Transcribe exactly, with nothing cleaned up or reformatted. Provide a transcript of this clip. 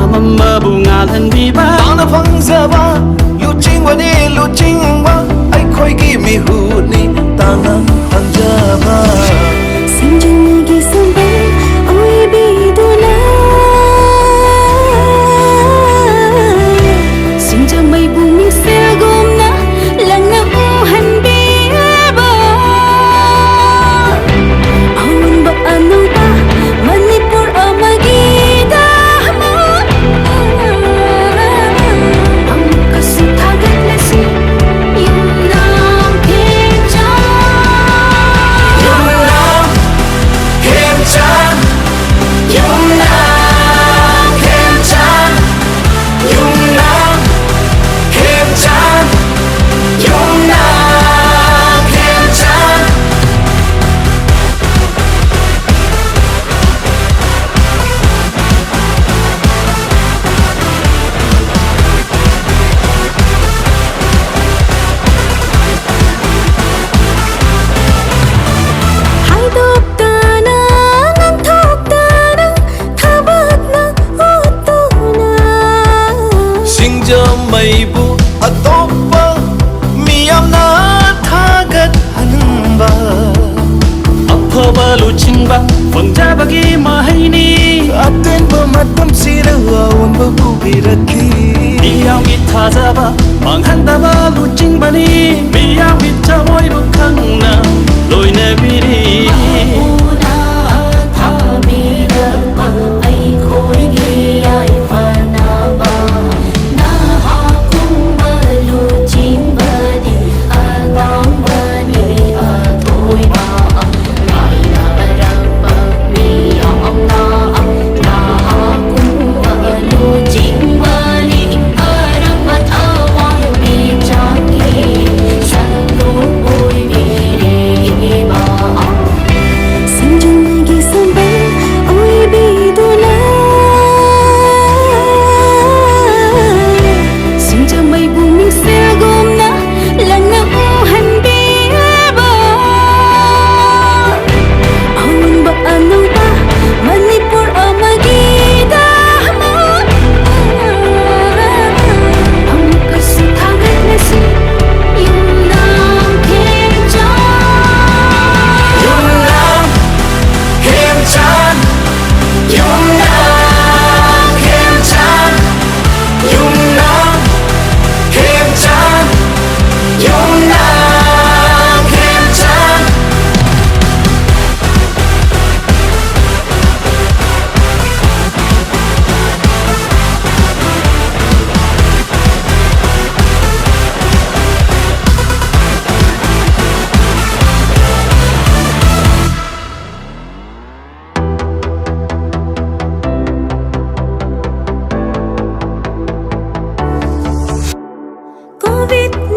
ꯑꯃꯝꯕꯕꯨ ꯉꯥꯜꯍꯟꯕꯤꯕ꯫ ꯇꯥꯡꯅ ꯐꯪꯖꯕ ꯂꯨꯆꯤꯡꯕꯅꯤ, ꯂꯨꯆꯤꯡꯕ ꯑꯩꯈꯣꯏꯒꯤ ꯃꯤꯍꯨꯠꯅꯤ, ꯇꯥꯡꯅ ꯐꯪꯖꯕ꯫ ꯁꯤꯡꯖꯃꯩꯒꯤ ꯁꯝꯕꯜ ꯑꯣꯏꯕꯤꯗꯨꯅ, ꯁꯤꯡꯖꯃꯩꯕꯨ ꯃꯤꯡꯁꯦꯜꯒꯨꯝꯅ ꯂꯪꯅ ꯎꯍꯟꯕꯤꯕ꯫ ꯑꯑꯣꯟꯕ ꯑꯅꯧꯕ ꯃꯅꯤꯄꯨꯔ ꯑꯃꯒꯤꯗꯃꯛ ꯑꯃꯨꯛꯀꯁꯨ ꯊꯥꯒꯠꯂꯁꯤ ꯌꯨꯝꯅꯥꯝ ꯈꯦꯝꯆꯥꯟ꯫ ꯌꯨꯝꯅꯥꯝ ꯈꯦꯝꯆꯥꯟ, ꯌꯨꯝꯅꯥꯝ ꯈꯦꯝꯆꯥꯟ, ꯌꯨꯝꯅꯥꯝ ꯈꯦꯝꯆꯥꯟ, ꯌꯨꯝꯅꯥꯝ ꯈꯦꯝꯆꯥꯟ꯫ ꯍꯥꯏꯗꯣꯛꯇꯅ, ꯉꯥꯡꯊꯣꯛꯇꯅ, ꯊꯕꯛꯅ ꯎꯠꯇꯨꯅ꯫ ꯁꯤꯡꯖꯃꯩꯕꯨ ꯑꯇꯣꯞꯄ ꯃꯤꯌꯥꯝꯅ ꯊꯥꯒꯠꯍꯟꯕ꯫ ꯑꯐꯕ ꯂꯨꯆꯤꯡꯕ ꯐꯪꯖꯕꯒꯤ ꯃꯍꯩꯅꯤ꯫ ꯑꯇꯦꯟꯕ ꯃꯇꯝꯁꯤꯗ ꯑꯑꯣꯟꯕ ꯄꯨꯕꯤꯔꯛꯈꯤ꯫ ꯃꯤꯌꯥꯝꯒꯤ ꯊꯥꯖꯕ ꯃꯥꯡꯍꯟꯗꯕ ꯂꯨꯆꯤꯡꯕꯅꯤ꯫ ꯃꯤꯌꯥꯝꯒꯤ ꯊꯃꯣꯏꯕꯨ ꯈꯪꯅ ꯂꯣꯏꯅꯕꯤꯔꯤ꯫ ꯃꯄꯨꯅ ꯊꯥꯕꯤꯔꯛꯄ ꯑꯩꯈꯣꯏꯒꯤ ꯌꯥꯏꯐꯅꯕ꯫ ꯅꯍꯥꯒꯨꯝꯕ ꯂꯨꯆꯤꯡꯕꯗꯤ ꯑꯇꯥꯡꯕꯅꯤ, ꯑꯊꯣꯏꯕ꯫ ꯉꯥꯏꯅꯔꯛꯄ ꯃꯤꯌꯥꯝꯅ ꯅꯍꯥꯒꯨꯝꯕ ꯂꯨꯆꯤꯡꯕꯅꯤ꯫ ꯀꯔꯝꯕ ꯊꯋꯥꯏ ꯃꯤꯆꯥꯛꯀꯤ ꯁꯔꯨꯛ ꯑꯣꯏꯕꯤꯔꯤꯕ? ꯁꯤꯡꯖꯃꯩꯒꯤ ꯁꯝꯕꯜ ꯑꯣꯏꯕꯤꯗꯨꯅ꯫ Pit